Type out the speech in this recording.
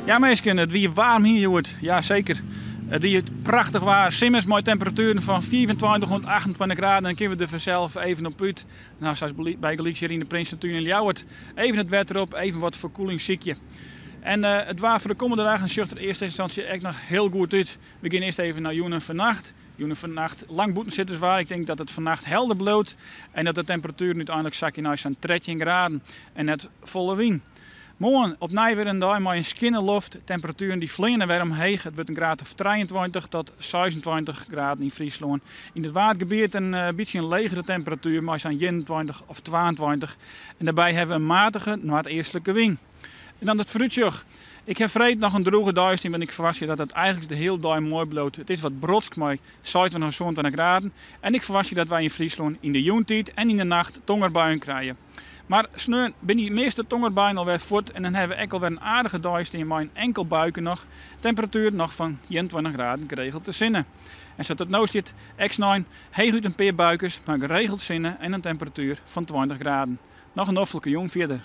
Ja minsken, it wie waarm hier hjoed. Ja seker. It wie prachtich waar. Simmers mei temperatueren fan 25 oant 28 graden. Dan kinne we der fansels even op út. Nou, sa as bygelyks hjir yn de Prinsetún yn Ljouwert. Even it wetter op, even wat ferkoeling sykje. En it waar foar de kommende dagen sjocht der earste ynstânsje ek noch hiel goed út. We gean earst even nei jûn en fannacht. Jûn en fannacht lang bûtensitterswaar. Ik tink dat it fannacht helder bliuwt en dat de temperatueren úteinlik sakje nei sa'n 13 graden en net folle wyn. Moarn opnij wer in dei mei in skjinne loft. Temperatueren dy fleane wer omheech. It wurdt in graad of 23 tot 26 graden yn Fryslân. Yn it Waadgebiet in bytsje in legere temperatuer mei sa'n 21 of 22. En dêrby hawwe we in matige noardeastlike wyn. En dan it foarútsjoch. Ik ha freed noch in drûge dei stean, want ik ferwachtsje dat it eigentlik de hiele dei moai bliuwt. It is wat brotsk mei 26 of 27 graden. En ik ferwachtsje dat wy yn Fryslân yn de jûntiid en yn de nacht tongerbuien krije. Mar sneon binne dy measte tongerbuien alwer fuort en dan hawwe we ek alwer in aardige dei stean mei in enkel buike noch. Temperatuer noch fan 21 graden geregeld de sinne. En sa't it no stiet, ek snein heechút in pear buikes, mar geregeld sinne en in temperatuer fan 20 graden. Noch in noflike jûn fierder.